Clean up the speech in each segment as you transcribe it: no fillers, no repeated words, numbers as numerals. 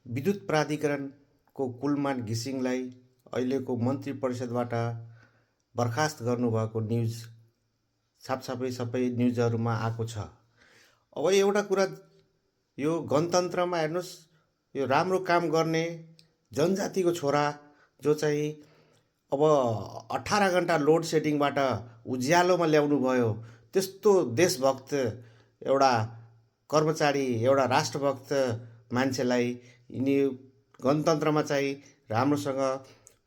विद्युत प्राधिकरणको कुलमान घिसिङलाई अहिलेको मन्त्री परिषदबाट बर्खास्त गर्नुभएको न्युज छापछापै सबै न्युजहरूमा आएको छ। अब एउटा कुरा, यो गणतन्त्रमा हेर्नुहोस्, यो राम्रो काम गर्ने जनजातिको छोरा जो चाहिँ अब 18 घन्टा लोड सेडिङबाट उज्यालोमा ल्याउनु भयो, त्यस्तो देशभक्त एउटा कर्मचारी, एउटा राष्ट्रभक्त मान्छेलाई यिनी गणतन्त्रमा चाहिँ राम्रोसँग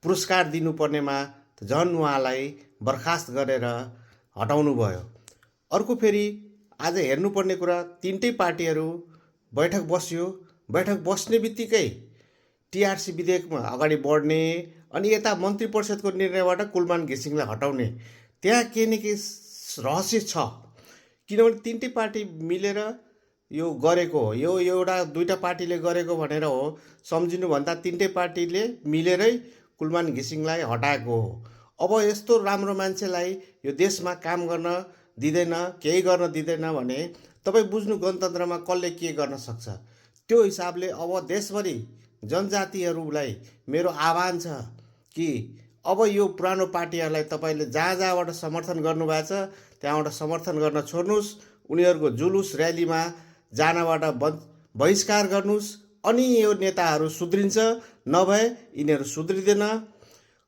पुरस्कार दिनुपर्नेमा झन् उहाँलाई बर्खास्त गरेर हटाउनु भयो। अर्को फेरि आज हेर्नुपर्ने कुरा, तिनटै पार्टीहरू बैठक बस्यो, बैठक बस्ने बित्तिकै टिआरसी विधेयकमा अगाडि बढ्ने अनि यता मन्त्री परिषदको निर्णयबाट कुलमान घिसिङलाई हटाउने, त्यहाँ के न के रहस्य छ। किनभने तिनटै पार्टी मिलेर यो गरेको हो, यो एउटा दुईवटा पार्टीले गरेको भनेर हो सम्झिनुभन्दा तिनटै पार्टीले मिलेरै कुलमान घिसिङलाई हटाएको हो। अब यस्तो राम्रो मान्छेलाई यो देशमा काम गर्न दिँदैन, केही गर्न दिँदैन भने तपाईँ बुझ्नु गणतन्त्रमा कसले के गर्न सक्छ। त्यो हिसाबले अब देशभरि जनजातिहरूलाई मेरो आह्वान छ कि अब यो पुरानो पार्टीहरूलाई तपाईँले जहाँ जहाँबाट समर्थन गर्नुभएको छ त्यहाँबाट समर्थन गर्न छोड्नुहोस्, उनीहरूको जुलुस र्यालीमा जानबाट बहिष्कार गर्नुहोस्, अनि यो नेताहरू सुध्रिन्छ, नभए यिनीहरू सुध्रिँदैन।